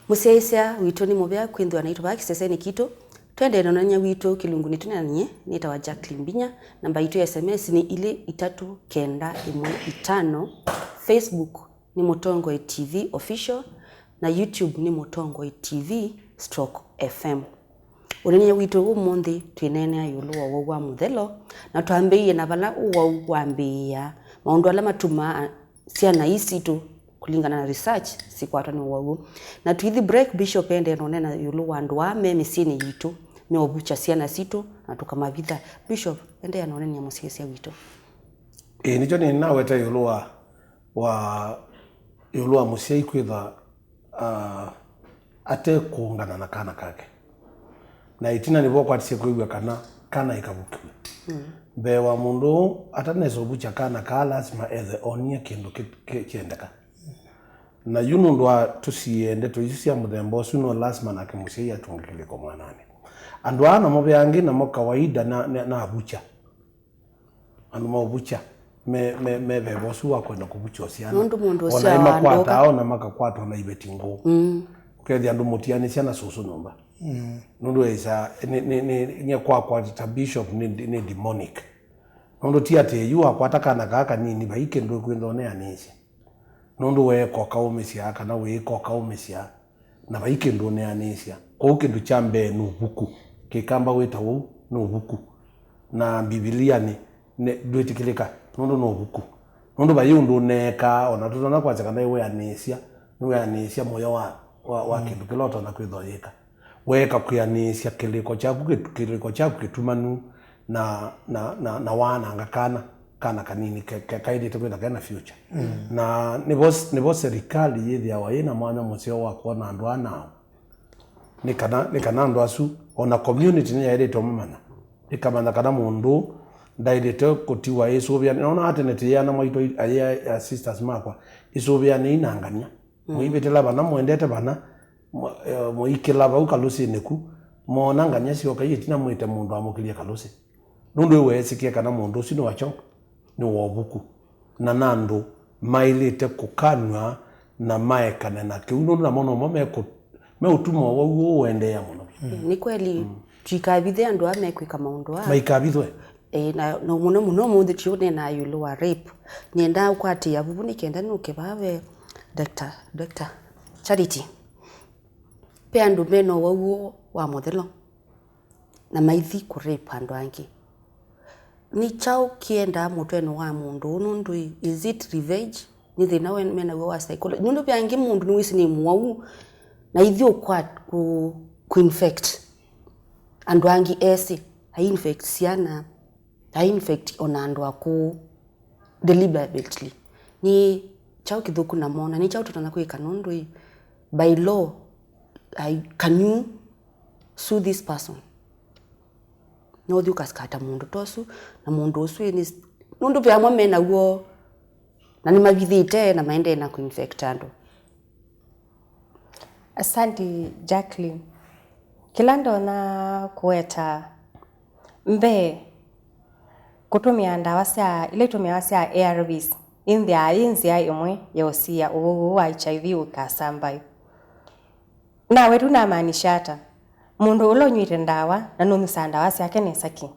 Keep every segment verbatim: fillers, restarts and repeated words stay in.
Mũsyaĩĩsya witũ nĩ mũvea kwĩnthĩwa naitũ vaa kĩsesenĩ kitũ. Twendee na ũneenany'a witũ kĩlungunĩ tũneenany'e, nĩtawa Jacqueline Mbinya. Namba yitũ ya S M S nĩ ilĩ itatũ kenda ĩmwe itano. Facebook nĩ Mũtongoi T V Official, na YouTube nĩ Mũtongoi T V stroke F M. Ũneenany'a witũ ũmũnthĩ twĩneenea ĩũlũ wa ũwau wa mũthelo, na twambĩĩie na vala ũwau wambĩĩaa, maũndũ ala matumaa syana ii sitũ, kũlingana na research, sikwatwa nĩ ũwau ũũ. Na tũithi break, Bishop endee na ũneena ĩũlũ wa andũ aa me mĩsyĩnĩ yitũ meũvukya syana sitũ na tũkamavitha. Bishop, endeea na ũneenany'a mũsyaĩĩsya witũ. Ĩĩ, nĩkyo nĩnaweta ĩũlũ wa, wa, ĩũlũ wa mũsyai kwĩtha, ah, ate kũũngana na kana kake. Na ĩtina nĩvo ũkwatisye kwĩw'a kana kana ĩkavukiw'e. Mm. Mbee wa mũndũ ũũ atanesa ũvukya kana kaa, lasima ethe onie kĩndũ kĩ-, kĩ-, kyendeka. Na yu nũndũ wa tũsiĩe ndeto isu sya mũthemba ũsu, no lasima nake mũsyai atũnge kĩlĩko mwananĩ. Andũ aa namo ve angĩ namo kawaida na, na, na avukya. Andũ ma ũvukya me, me, me veva ũsu wa kwenda kũvukya syana. Nũndũ mũndũ ũsu ona nĩmakwataa, ona makakwatwa na iveti ngũũ. Mm. Ũkethĩa andũ mũtianĩsya na sũsũ nyũmba. Mm. Nũndũ esa, nĩ, nĩ, nĩ, nye kwakwa ta bishop nĩ, nĩ demonic. Nũndũ ti atĩ yu wakwata kana kaa kanini, vai kĩndũ kwĩthwa ũneanĩsya. Nũndũ weeka ũkaũmĩsya, kana wĩĩka ũkaũmĩsya, na vai kĩndũ ũneanĩsya. Kwoou kĩndũ kya mbee nĩ ũvuku. Kĩkamba wĩta ũu nĩ ũvuku. Na Mbivilianĩ nĩ, ndwĩtĩkĩlĩka, nũndũ nĩ ũvuku. Nũndũ vai ũndũ ũneekaa, ona tũtonya kwasya kana nĩweanĩsya, nĩweanĩsya mũyo wa, wa, wa kĩndũ kĩla ũtonya kwĩthwa ũyĩka. Weeka kwĩanĩsya kĩlĩko kyaku kĩtu-, kĩlĩko kyaku kĩtumanu na, na, na, na waananga kana, kana kanini ke-, ke-, kaĩlĩte kwĩtha kena future. Mm. Na nĩvo, nĩvo serikali yĩthĩawa yĩna mwanya mũseo wa kwona andũ aa nao. Nĩ kana, nĩ kana andũ asu, ona community nĩyaĩlĩte ũmamanya. Ĩkamanya kana mũndũ ndaĩlĩte kũtiwa ĩsũvĩanĩ. Nona atene tĩyĩana mwaitũ ayĩa, ya sisters makwa, ĩsũvĩanĩ inangania. Mm. Mũivĩtĩla vana, mũendete vana, mũ-, eh, mũikĩla vau kalũsĩnĩ ku, moona ngania syoka iĩ ĩtina mwĩte mũndũ amũkĩlye kalũsĩ. Nũndũ ĩweesĩkĩe kana mũndũ ũsu nĩ wa kyo, nĩ wa ũvuku. Na na andũ maĩlĩte kũkanw'a na maekane na kĩu, nũndũ namo nomo mekũ-, meũtuma ũwau ũũ ũendeea mũno. Mm. Nĩ kweli, mm, tũikavithe andũ aa mekwĩka maũndũ aa. Maikavithwe. E, na, na mũno mũno ũmũnthĩ tũneenaa ĩũlũ wa rape. Nĩendaa ũkwatĩĩa vuvu nĩ kenda nũke vaa ve Doctor, Doctor Charity. Ve andũ mena ũwau ũũ wa mũthelo na maithi kũ rape andũ angĩ. Nĩ kyaũ kĩendaa mũtwenĩ wa mũndũ ũũ? Nũndũ ĩ, is it revenge? Nĩ thĩna we-, menaw'o wa psychology? Nũndũ ve angĩ mũndũ nĩwĩsĩ nĩ mũwau na ithi ũkwa-, kũ-, kũ infect andũ angĩ esĩ, ai infect syana, ai infect ona andũ akũũ deliberately. Nĩ kyaũ kĩthũku namo, na nĩ kyaũ tũtonya kwĩka? Nũndũ ĩ, by law, I, can you sue this person? No ũthi ũkasikata mũndũ ta ũsu, na mũndũ ũsu ĩ, nĩ, nũndũ ve amwe menaw'o, na nĩmavithĩte, na maendee na kũ infect andũ. Asanti, Jacqueline. Kĩla ndonya kũweta mbee, kũtũmĩa ndawa sya, ila itũmĩawa sya A R Vs, ĩ nthĩa, ĩ nzĩa ĩmwe ya ũsiĩa ũwau ũũ wa H I V ũikasambae. Nawetu namaanisha ata? Mũndũ ũla ũnyw'ĩte ndawa na nũnyusaa ndawa syake nesa ki.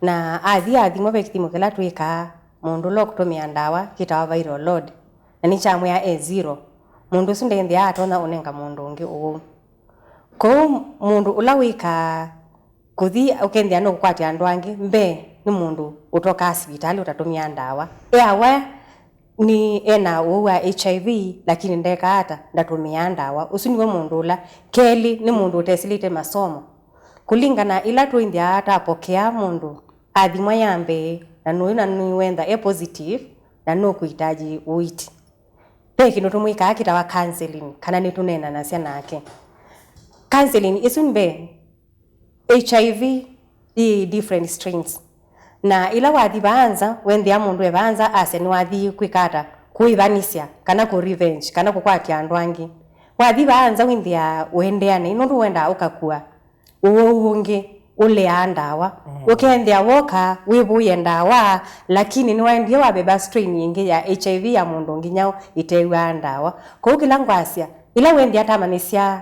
Na athi athimwa ve kĩthimo kĩla twĩkaa mũndũ ũla ũkũtũmĩa ndawa kĩtawa viral load, na nĩkyamwĩa e zero, mũndũ ũsu nde nthĩa atonya ũnenga mũndũ ũngĩ ũwau. Kwoou mũndũ ũla wĩkaa kũthi ũkethĩa nũkũkwatya andũ angĩ mbee nĩ mũndũ ũtokaa sivitalĩ ũtatũmĩa ndawa. Eawa nĩ ena ũwau wa H I V, lakini ndekaa ata? Ndatũmĩaa ndawa. Ũsu nĩwe mũndũ ũla. Kelĩ, nĩ mũndũ ũtesĩlĩte masomo. Kũlingana ĩla tũinthĩa tapokea mũndũ athimwa ya mbee, na nũyũ na nĩwenda e positive, na nũkũitaji ũiti, ve kĩndũ tũmwĩkaa kĩtawa counseling, kana nĩtũneenanasya nake. Counseling ĩsu mbee, H I V yĩ different strains. Na ĩla wathi vaa nza, wenthĩa mũndũ e vaa nza asya nĩwathi kwĩka ata, kũĩvanĩsya, kana kũ revenge, kana kũkwatya andũ angĩ. Wathi vaa nza wĩnthĩa ũendeea naĩ nũndũ wendaa ũkakua ũwau ũngĩ ũleaa ndawa. Mm. Ũkenthĩa woka wĩvũĩe ndawa, lakini nĩwaendie waveva strain ĩngĩ ya H I V ya mũndũ nginya ĩtew'aa ndawa. Kwoou kĩla ngwasya, Ĩla wĩnthĩa twamanyĩsya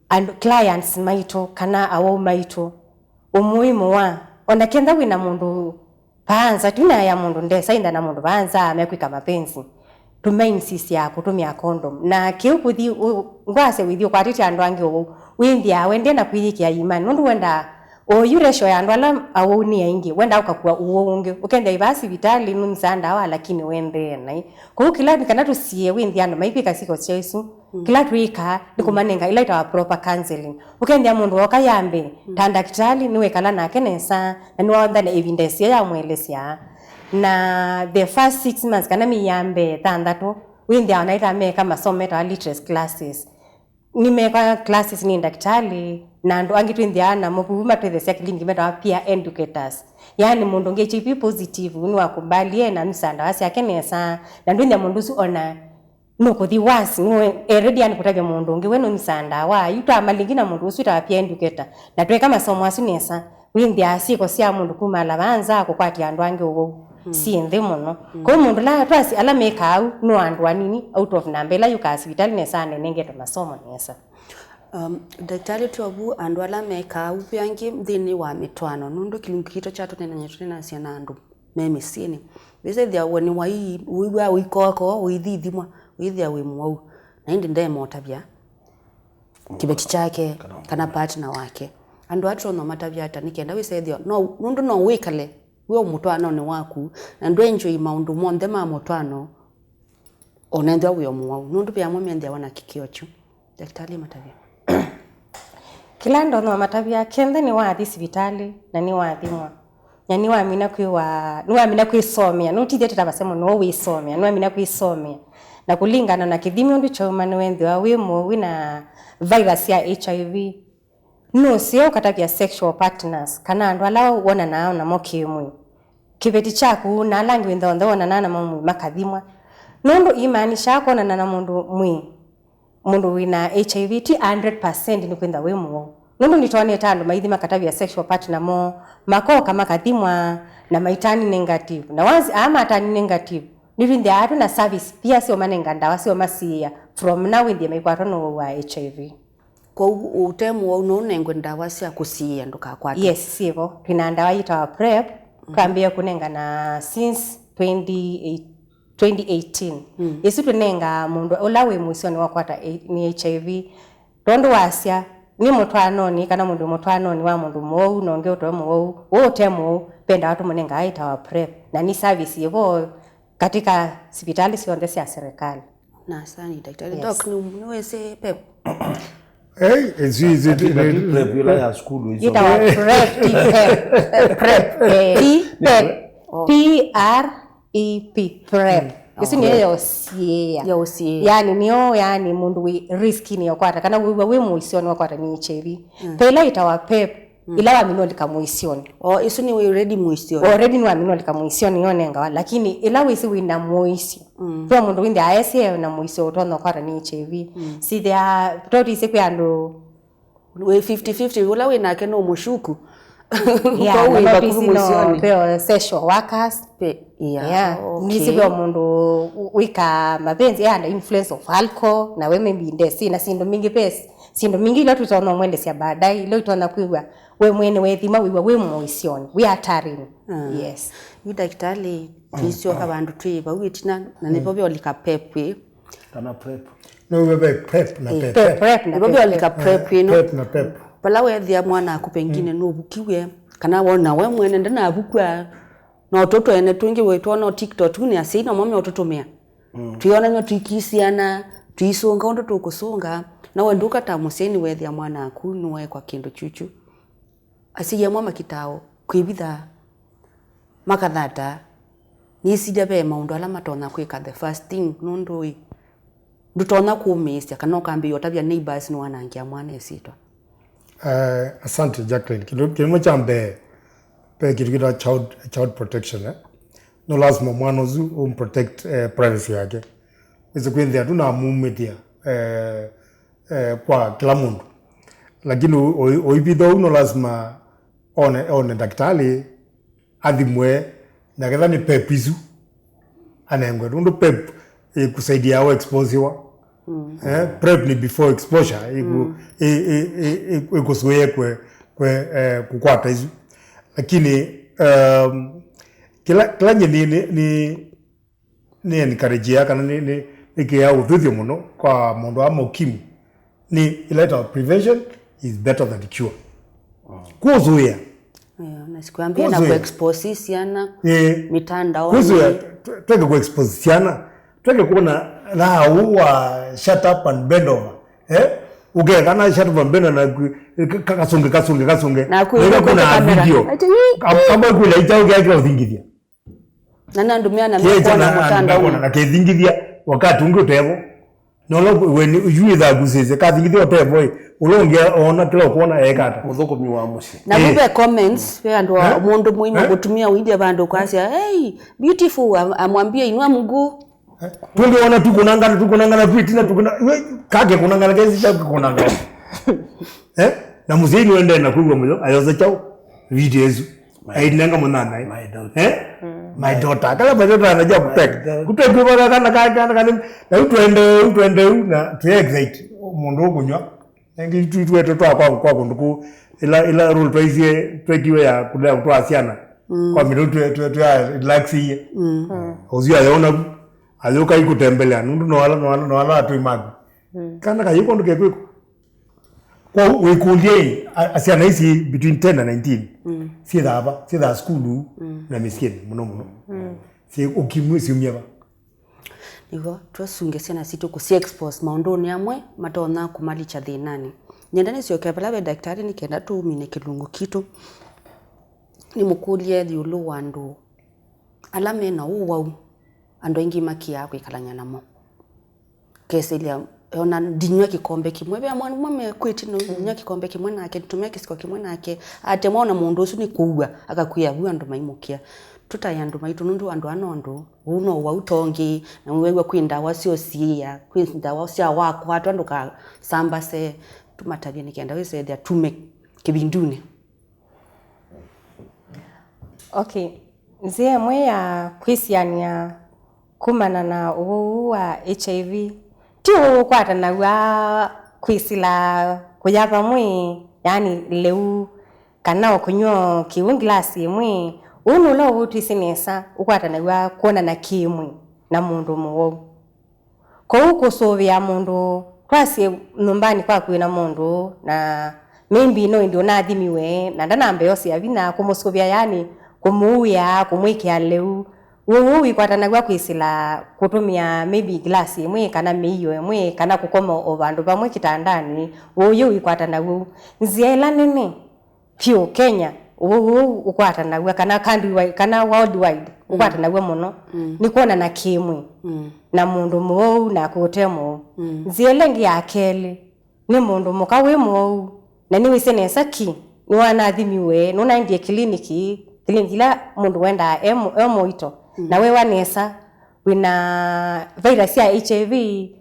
andũ, clients maitũ kana awau maitũ, ũmũĩmũ wa, ona kenda wĩna mũndũ vaanza, twina ya mũndũ ndesa inda na mũndũ vaanza mekwĩka mapenzi, tũmainsisya kũtũmĩa condom. Na kĩu kũthi ũ-, ngwasya wĩthi ũkwatĩtye andũ angĩ ũwau, wĩnthĩaa wendee na kwĩyĩkĩa imani, nũndũ wendaa oyu ratio ya andũ ala awau nĩ aingĩ, wendaa ũkakua ũwau ũngĩ, ũkethĩa ivaa sivitalĩ nũnyisaa ndawa, lakini wendee naĩ. Kwoou kĩla nĩ kana tũsie wĩnthĩa andũ maikwĩka syĩko sya isu, kĩla twĩkaa nĩ kũmanenga ĩla ĩtawa proper counseling. Ũkethĩa mũndũ woka ya mbee, ta ndakĩtalĩ nĩwekala nake nesa, na nĩwaonthana ĩvinda ĩseo ya mwelesya. Na the first six months, kana myei ya mbee thanthatũ, wĩnthĩaa ona ĩta meka masomo metawa literacy classes. Nĩmeka classes nĩ ndakĩtalĩ, na andũ angĩ twĩnthĩaa namo vu matwĩthesya clinic metawa peer educators. Yaani mũndũ ũngĩ H I V positive, nĩwakũmbalie na nũsaa ndawa syake nesa, na ndwĩnthĩa mũndũ ũsu ona nũkũthi worse, nũ already yani kũtavya mũndũ ũngĩ, we nũnyisaa ndawa. Yu twamalingi na mũndũ ũsu wĩtawa peer educator, na tweka masomo asu nesa, wĩnthĩaa syĩko sya mũndũ kumala vaa nza kũkwatya andũ angĩ ũwau syĩ nthĩ mũno. Kwoou mũndũ la twasi ala mekaa au no andũ anini out of namba ĩla yũkaa sivitalĩ nesa anenengetwe masomo nesa. Um, ndakĩtalĩ, tyo vu andũ ala mekaa au ve angĩ nthĩnĩ wa mĩtwaano, nũndũ kĩlungu kitũ kya tũneenany'a tũneenasya na andũ me mĩsyĩnĩ. Wĩsethĩa we nĩ wai, ũiw'a ũikoko, ũithithimwa, wĩthĩa wĩ mũwau, na ĩndĩ ndeema ũtavya kĩveti kyake kana partner wake. Andũ aa tũtonya ũmatavya ata nĩ kenda wĩsethĩa no, nũndũ no wĩkale wĩ o mũtwaanonĩ waku na ndwenjoy maũndũ monthe ma mũtwaano, onethwa wĩ o mũwau, nũndũ ve amwe menthĩawa na kĩkĩo kyu. Ndakĩtalĩ matavya. Kĩla ndonya ũmatavya, kenda nĩwathi sivitalĩ na nĩwathimwa. Na nĩwamina kwĩwa, nĩwamina kwĩsomea, nũtithya tũtavasya mũno, wĩsomea, nĩwamina kwĩsomea. Na kũlingana na kĩthimi ũndũ kyauma, nĩwethĩwa wĩ mũwau wĩna virus ya H I V. Nũseo ũkatavya sexual partners, kana andũ ala wonanaa namo kĩ-mwĩĩ. Kĩveti kyaku na ala angĩ wĩnthe onthe wonanaa namo mwĩĩ makathimwa. Nũndũ imaanisha kwonana na mũndũ mwĩĩ, mũndũ wĩna H I V ti hundred percent nĩ kwĩntha wĩ mũwau. Nũndũ nĩtwonete andũ maithi makatavya sexual partner moo, makoka makathimwa na maitani negative. Na once aa matani negative, nĩtwĩnthĩaa twĩ na service pia syomanenga ndawa syomasiĩĩa from now wĩnthĩe maikwatwa nĩ ũwau wa H I V. Kwoou ũte mũwau no ũnengwe ndawa sya kũsiĩĩa ndũkakwatwe? Yes, syĩvo. Twĩna ndawa yĩtawa PrEP, twambĩĩe kũnengana since twenty eight, twenty eighteen. Ĩsu tũnengaa mũndũ ũla wĩ mũisyonĩ wa kwata nĩ H I V. Tondũ wasya, nĩ mũtwaanonĩ, kana mũndũ wĩ mũtwaanonĩ wa mũndũ mũwau na ũngĩ ũte mũwau, ũũ ũte mũwau, ve ndawa tũmũnengaa ĩtawa PrEP. Na nĩ service yĩvo katika sivitalĩ syonthe sya serikali. Na asani, daktari. Yes. Doc, nĩ, nĩwĩsĩ PEP? Hey, ĩsu, ĩsu, ĩsu, ĩsu, PrEP ĩla ya sukulu ĩsu. Yĩtawa PrEP, ti PEP. PrEP, eh, ti PEP. Oh. P R E P, PrEP. Mm. Ĩsu nĩyo ya ũsiĩĩa. Ya ũsiĩĩa. Yani nĩyo, yani mũndũ wĩ risk-inĩ ya ũkwata, kana wĩw'a wĩ mũisyonĩ wa kwata nĩ H I V. Mm. Ve ĩla ĩtawa PEP, ĩla wamina ũlika mũisyonĩ. Oh, ĩsu nĩ wĩ already mũisyonĩ. Already nĩwamina ũlika mũisyonĩ, yonengawa, lakini ĩla wĩsĩ wĩna mũisyo. Mm. Ve mũndũ wĩnthĩ aesĩ e na mũisyo ũtonya ũkwata nĩ H I V. Mm. Sithĩa, totĩsĩ kwĩ andũ wĩ fifty fifty, ũla wĩ nake no mũshuku. Yeah, kwoou wĩ vakuvĩ mũisyonĩ. Veo social workers. Pe-, yeah. Yeah. Okay. Nĩsĩ veo mũndũ wĩka mapenzi e under influence of alcohol, na we maybe ndesĩ na syĩndũ mbingĩ, pes-, syĩndũ mbingĩ ila tũtonya ũmwelesya baadaye, ila ũtonya kwĩw'a we mwene wethima wĩw'a wĩ mũisyonĩ, wĩ hatarini. Ah. Yes. Yu daktari, tũisyoka vandũ twĩ vau ĩtina, na nĩvo veolika PEP ĩ. Kana PrEP. No, we, we, PrEP na PEP. PEP, PrEP na PEP. Nĩvo veolika PrEP ĩno. PEP na PEP. Vala wethĩa mwanaku pengine nũvukiw'e, kana wona we mwene ndanavukwa, no tũtwene tũngĩ wĩtwona TikTok, tu nĩ asyai namo meũtũtũmĩa. Mm. Twĩonany'a tũikisiana, tũisũnga ũndũ tũkũsũnga, na we ndũka ta mũsyai nĩwethĩa mwanaku nĩwaekwa kĩndũ kyukyu. Asyai amwe makitao kwĩvitha, makathata. Nĩsilya ve maũndũ ala matonya kwĩka the first thing, nũndũ ĩ, ndũtonya kũmĩĩsya kana ũkambĩĩa ũtavya neighbors nĩwanangĩa mwana ĩsyĩtwa. Eh, asante, Jacqueline. Kĩndũ kĩmwe kya mbee, ve kĩndũ kĩtawa child, child protection, eh? No lasima mwana ũsu ũmprotect, eh, privacy yake. Wĩsĩ kwĩnthĩa tũnamumĩthya, eh, eh, kwa kĩla mũndũ. Lakini ũ-, ũ-, ũivitha ũu no lasima one, one ndakĩtalĩ, athimwe, na ketha nĩ PEP isu, anengwe. Nũndũ PEP ĩkũsaidia wa exposiwa. Eh, PrEP nĩ before exposure, ĩkũ- ĩ- ĩ- ĩ- ĩ- ĩkũsũĩe kwe, kwe, eh, kũkwata isu. Lakini, um, kĩla kĩla nye nĩ, nĩ, nĩ, nĩ encourage ya kana nĩ, nĩ, nĩ kĩaa ũthũthyo mũno kwa mũndũ ama ũkimwi nĩ ĩla ĩtawa prevention is better than cure. Kũsũĩa. Yeah, na sikwambia na kũsũĩa. Kuexpose syana. Eh. Mitandaoni. Kũsũĩa, twe- tweke kuexpose syana. Tweke kuona thau wa shut up and bend over. Eh? Ũkekana shut up and bend over na ku- ka- ka- kasunge, kasunge, kasunge. Na kwĩ- Wĩna kwĩ kuna kamera. Video. Ati, ii, ii. Kama kwĩla ita ũkekĩa ũthingithia. Na nandũmĩa na Kĩĩ mekuona na- mũtandao. Mekuona na kethingithia wakati ũngĩ ũtevo. Nola weni yu ĩthakusĩsye kathingithia ũtevo ĩ. Ũla ũngĩ ona kĩla ũkuona ekata. Mũthũkũmi wa mũsyĩ. Na Eh. Ve comments, ve andũ a Eh? Mũndũ mũima Eh? Mũtumia ũithya vandũ kwasya, "Hey, beautiful," am- amwambie, "Inua mguu." Tũngĩona tukunangana, tukunangana kwĩtina, tukuna- we, kake kunangana kesi cha kunangana. Eh? Na mũsyai nĩwendee na kwĩw'a mũyo, ayosa chao video ĩsu. Ainenga mũnana, eh? My daughter. Eh? My daughter. Kala my daughter anaja kupeka. Kupeka kwa kana kana kana kana. Na utwende, utwende na tu excite. Mũndũ ũkũnywa. Nengĩ itũ itwete twa kwa kwa kũndũ kũu, ĩla ĩla rule twaisie twekiwe ya kũlea kũtwaa syana kwa mĩtũ twe twe twe relaxie. Ũcio ayona vu ayũka ikũtembelea nũndũ no ala no ala no ala atũi maku. Kana kayĩ kũndũ kekwĩkũ. Kwa wĩkũlye a- a syana ici between ten na nineteen syĩthaa va? Syĩthaa sukulu na mĩsyĩnĩ mũno mũno. Syĩ ũkimwi syumya va? Nĩw'o tũsunge syana sitũ kũsya expose maũndũnĩ amwe matonya kũmalikya thĩnanĩ. Nyenda nĩsyokea vala ve ndakĩtalĩ nĩ kenda tũmine kĩlungu kitũ. Nĩmũkũlye ĩũlũ wa andũ ala me na ũwau andũ aingĩ makĩaa kwĩkalany'a namo. Kesĩlya ona ndinywa kĩkombe kĩmwe. Ve mwana ũmwe mekwĩti no ndinywa kĩkombe kĩmwe nake, nditumĩa kĩsiko kĩmwe nake. Atemwa ona mũndũ ũsu nĩ kũua, akakwĩa vu andũ maimũkĩa. Tũtae andũ maitũ nũndũ andũ ana ũndũ Ũu no ũwau tongĩ, na wĩw'a kwĩ ndawa sya ũsiĩĩa, kwĩ ndawa sya wakwatwa ndũkasambase, tũmatavye nĩ kenda wĩsethĩa tume kĩvindunĩ. Okay, nzĩa ĩmwe ya kwĩsianĩa kumana na ũwau ũũ wa H I V, ti ũwau ũkwatanaw'a kwĩsĩla kũya vamwe, yaani lĩu, kana o kũnyw'a kĩw'ũ ngilasi ĩmwe, ũu nĩ ũla ũwau twĩsĩ nesa ũkwatanaw'a kwonana kĩ-mwĩĩ na mũndũ mũwau. Kwoou kũsũvĩa mũndũ twasye nyũmbanĩ kwaku wĩ na mũndũ, na maybe no ĩndĩ ũnathimiwe, na ndanambee ũsĩa vinya kũmũsũvĩa, yaani kũmũuĩa, kũmwĩkĩa lĩu, ũwau ũu wĩkwatanaw'a kwĩsĩla kũtũmĩa maybe ngilasi ĩmwe, kana mĩio ĩmwe, kana kũkoma o vandũ vamwe kĩtandanĩ, ũwau ũu wĩkwatanaw'a ũu. Nzĩa ĩla nene vyũ Kenya, ũwau ũu ũkwatanaw'a, kana country wide, kana worldwide, ũkwatanaw'a mũno, nĩ kwonana kĩ-mwĩĩ na mũndũ mũwau naku ũte mũwau. Nzĩa ĩla ĩngĩ ya kelĩ, nĩ mũndũ mũka wĩ mũwau, na nĩwĩsĩ nesa ki nĩwanathimiwe, nũnaendie kiliniki, kiliniki ila mũndũ wendaa e mũ-, e mũito, na wewa nesa wĩna virus ya H I V,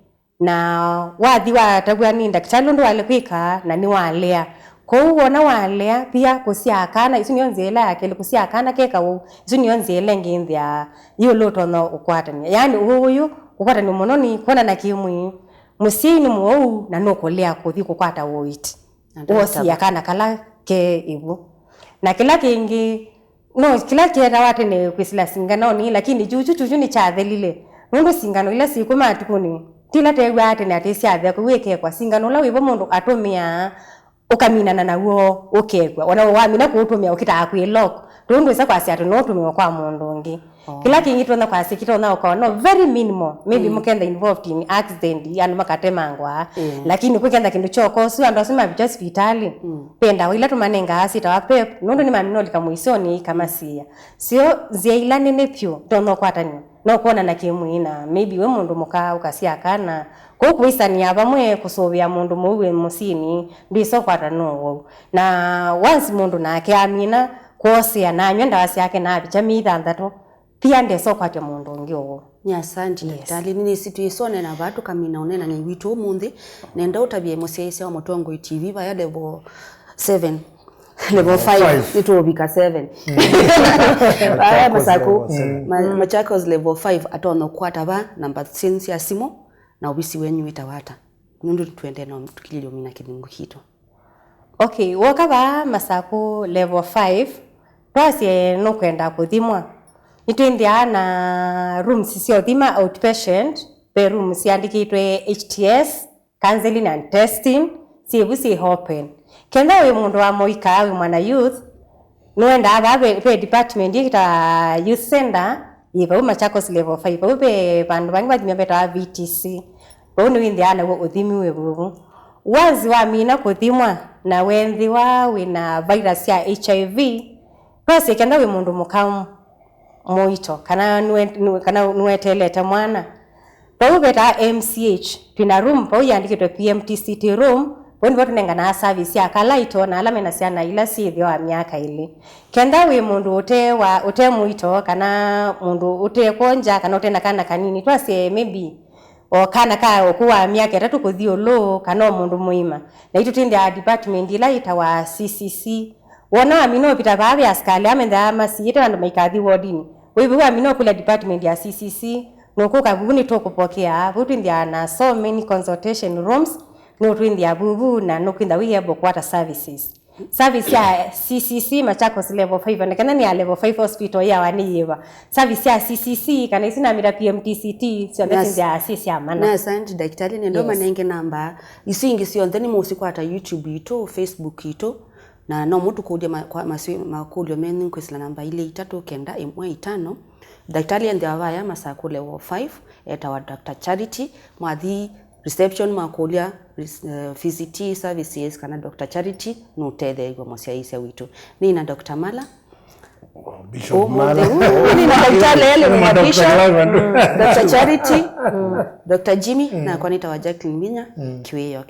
na wathi watavw'a nĩ ndakĩtalĩ ũndũ waĩle kwĩka, na nĩwalea. Kwoou wona walea, via kũsyaa kana, isu nĩyo nzĩa ĩla ya kelĩ, kũsyaa kana ke kaũ, isu nĩyo nzĩa ĩla ĩngĩ nzĩa ĩũlũ ũtonya ũkwatany'a. Yaani, ũwau ũyũ kũkwatanw'a mũno nĩ kwonana kĩ-mwĩĩ. Mũsyai nĩ mũwau na nũkũlea kũthi kũkwata ũiiti. Na ndakĩtavwa. Wosia kana kala ke ĩvu. Na kĩla kĩngĩ, no, kĩla kĩetawa tene kwĩsĩla singanonĩ, lakini kyuchu, kyuchu nĩkyathelile. Nũndũ singano ila syĩkw'o matukunĩ, ti ila teew'aa tene atĩ syathea, kwoou ĩkekwa. Singano ũla wĩvo mũndũ atũmĩaa, ũkaminana naw'o, ũkekw'a. Ona wamina kũũtũmĩa, ũkĩtaa kwĩ lock. Tondũ ndwĩsa kwasya atĩ no ũtũmĩwe kwa mũndũ ũngĩ. Oh. Kĩla kĩngĩ tũtonya kwasya kĩtonya ũkawa no very minimal, maybe mũkenda involved in accident, andũ makatemangwa. Lakini kwĩkenda kĩndũ kyoka ũsu, andũ asu mavikya sivitalĩ, ve ndawa ila tũmanengaa syĩtawa pep, nũndũ nĩmaminolika mũisyonĩ ikamasiĩa. Syo nzĩa ila nene vyũ itonya ũkwatanw'a no kwonana kĩ-mwĩĩ na maybe we mũndũ mũka ũkasyaa kana. Kwoou kũĩsanĩa vamwe kũsũvĩa mũndũ mũu wĩ mũsyĩnĩ ndwĩsa ũkwata no ũwau. Na once mũndũ nake amina kwosea na anyw'a ndawa syake na avikya myei thanthatũ, pia ndesa ũkwatya mũndũ ũngĩ ũwau. Nĩ asanti, yes, ndakĩtalĩ. Nĩnĩsĩ twĩsonena vaa tũkamina ũneenany'a witũ ũmũnthĩ. Nenda ũtavye mũsyaĩĩsya wa Mũtongoi T V vaya level seven, level five, nĩtũũvika seven. Vaya Machakos Masakũ, level seven. Ma- Machakos level five atonya ũkwata va namba syĩnyu sya simũ. na ovisi wenyu wĩtawa ata? Nũndũ tũendee na tũkilĩlye ũmina kĩlungu kitũ. Okay, woka vaa Masaku level five, twasye nũkwenda kũthimwa. Nĩtwĩthĩaa na rooms sya ũthima outpatient, ve rooms syandĩkĩtwe H T S, counseling and testing, syĩ vu syĩ open. Kenda wĩ mũndũ wa mũika, wĩ mwana youth, nũendaa vaa ve, ve department ĩkĩtawa youth center, yĩ vau Machakos level five, vau ve vandũ vangĩ vathimia vetawa V T C. Vau nĩwĩthĩaa naw'o ũthimi wĩ vuvu. Once wamina kũthimwa na wethĩwa wĩna virus ya H I V, twasye kenda wĩ mũndũ mũka mũito kana nũe-, nũ-, kana nũeteelete mwana, vau vetaa M C H, twĩna room vau yandĩkĩtwe P M T C T room. Vau nĩvo tũnenganaa service ya kalaito na ala mena syana ila syĩ thĩ wa myaka ĩlĩ. Kenda wĩ mũndũ ũte wa, ũte mũito kana mũndũ ũte kwonja kana ũte na kana kanini, twasye maybe o kana ka ũkũũ wa myaka ĩtatũ kũthi ĩũlũ, kana o mũndũ mũima. Na itũ twĩthĩaa department ĩla yĩtawa C C C. Wona wamina ũvita vaa ve asikalĩ amethĩawa masiĩte andũ maikathi wodinĩ. Wĩ vau wamina ũkũlya department ya C C C, nũkũka vuvu nĩtũkũpokeaa. Vau twĩthĩaa na so many consultation rooms, nũtwĩthĩa vuvu na nũkwĩtha wĩ able kũkwata services. Service ya C C C Machakos level five, onekana nĩ ya level five hospital yawa nĩ yĩva. Service ya C C C, kana isi namita P M T C T, syonthe Yes. syĩthĩaa syĩ sya mana. Na asante daktari, nendo Yes. manenge namba. Isu ingĩ syonthe nĩ mũsikwata YouTube itũ, Facebook itũ, na no mũtũkũlye ma-, kwa maswĩ-, makũlyo menyu kwĩsĩla namba ilĩ itatũ kenda ĩmwe itano. Daktari enthĩawa vaya Masaku level five, etawa Doctor Charity. Mwathi reception makũlya res-, eh, V C T services kana Doctor Charity nũtetheew'a mũsyaĩĩsya witũ. Nĩ na Doctor Mala. Bishop Mala. Nĩ na Doctor Lele, nĩ na Bishop. Mm, Doctor Charity, mm, Doctor Jimmy, nakwa nĩtawa Jacqueline Minya, Kĩwĩo.